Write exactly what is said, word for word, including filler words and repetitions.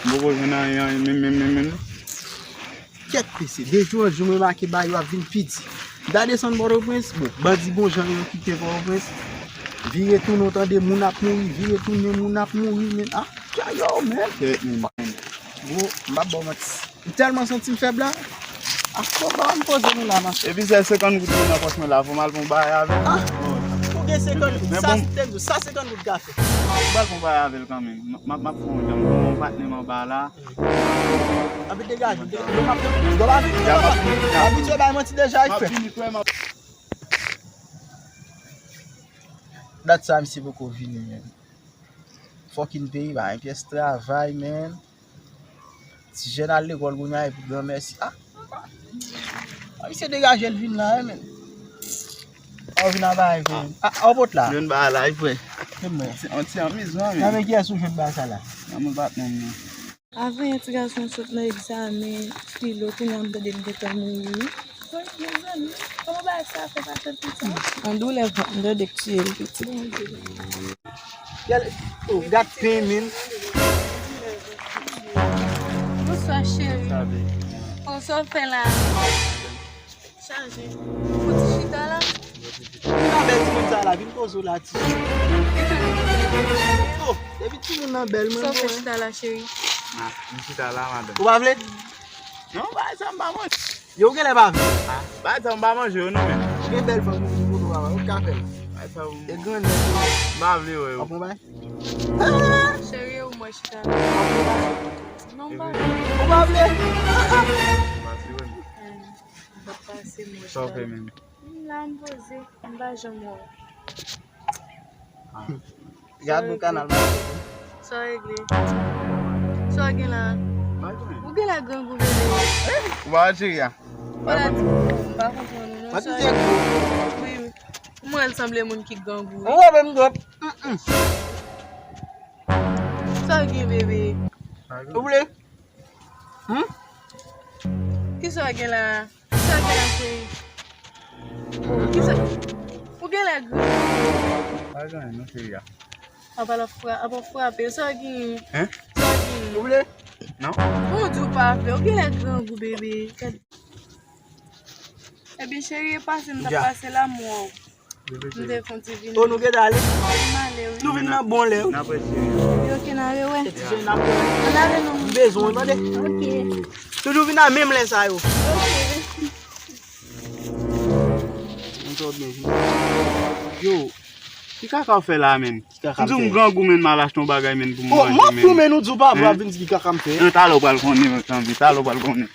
M poko jwenn anyen, anyen, menm, menm, menm, menm. Kèt pese, de jou an jou, m remake bagay yo ap vin pi di. M ta desann Pòtoprens, bon, bandi bon jan yo kite Pòtoprens, vire tounen, w tande moun ap mouri, vire tounen, moun ap mouri, men, ah, yo, men. Kèt, men. Bro, m p ap ba w manti. M tèlman santi m fèb la. Akoba m poze nou la, mache. Epi se senkant goud ki nan pòch mwen la, fò m al pran bagay avè l. Ah, ou gen senkant goud, sa, bon, sa senkant goud ka fè. M pral pran bagay avè l kanmenm. M, m, m ap fè yon jan, m pran yon patnè m anba la. Anpi degaje, de, de, m ap, de, m ap, de, m ap, abitye bay manti deja, frè. Dat sa, misye poko vini, menm. Fòkin peyi pa gen pyès travay, menm. Ti jèn al lekòl kounye a epi granmèsi. Ah! Ah, misye degaje l vin la, wi, men. Ah, w vin a bagay, frè. Ah, ah, w pot la. Jwenn bagay la, wi, frè. Se mwen. Se yon ti anmizman, men. Nan men kiyès ou jwenn bagay sa la? Nan men patnè m nan. Avan yè ti gason sot nan egzamen filo, kounye a m tande l gentan mouri. Mezanmi, kòman bagay sa fè pase l konsa? An doulè vant, m tande k tiye l pitit. Gèl, oh, gad pen men. Bonswa, cheri. Sa vle? Oh, sa w fè la? Chaje. Ou ti chita la? Vin nan bèl timoun sa la, vin poze w la, ti. Oh, depi timoun nan bèl, mwen. Sa w fè chita la, cheri? Ah, m chita la, madanm. Ou pa vle? Non, bagay sa m pa manje. Yo, ou genlè pa vle. Ah, bagay sa m pa manje yo non, men. Ou gen bèl fanm pou, pou nou, papa. Ou ka fè l. Bagay sa ou... E grannèg yo. M pa vle wè yo. W ap pran bay? Cheri, ou mwen chita la. Non, m pa vle. Ou pa vle? M pa vle wè. M ap pase mwen chita la. Sa w fè menm? M la, m poze. M pa janm wè w. Gad yon kanal. Sa w regle? Sa w gen la? Ou gen la grangou, bebe. Ou pa wè cheri a? Ou la di m pa konprann ou non. Sa w gen? Wi. Mwen, l sanble moun ki grangou. Ou wè menm twòp. Sa w gen, bebe? Ou vle? Hmm? Kisa w gen la? Kisa w gen la, cheri? Oh, kisa? Ou gen lè gri. Pa gen anyen non, cheri a. Apa l ap fra-, apa w frape? Sa w gen? Hein? Sa w gen? Ou vle? Non. Bon, di w pa vle. Ou gen lè grangou, bebe. Ebyen, cheri, e pase m t ap pase la, m wè w. M te fon ti vini. Oh, nou gen dale. M ale, wi. Nou vin nan bon lè, wi. N ap wè, cheri. Epi, oke, n ale, wè. Se ti jèn n ap wè. N ale, non. M bezwen w, tande? Oke. Toujou vin nan menm lè sa yo. Oke. Mwen twò byen vini. Yo, ki kaka w fè la, menm? Ki kaka m fè? M di w m grangou, menm, m al achte yon bagay, menm, pou m manje, menm. Oh, m ap toumen nou di w pa vle, w ap vin di ki kaka m fè. Hein? Talè w pral konnen, mezanmi, talè w pral konnen.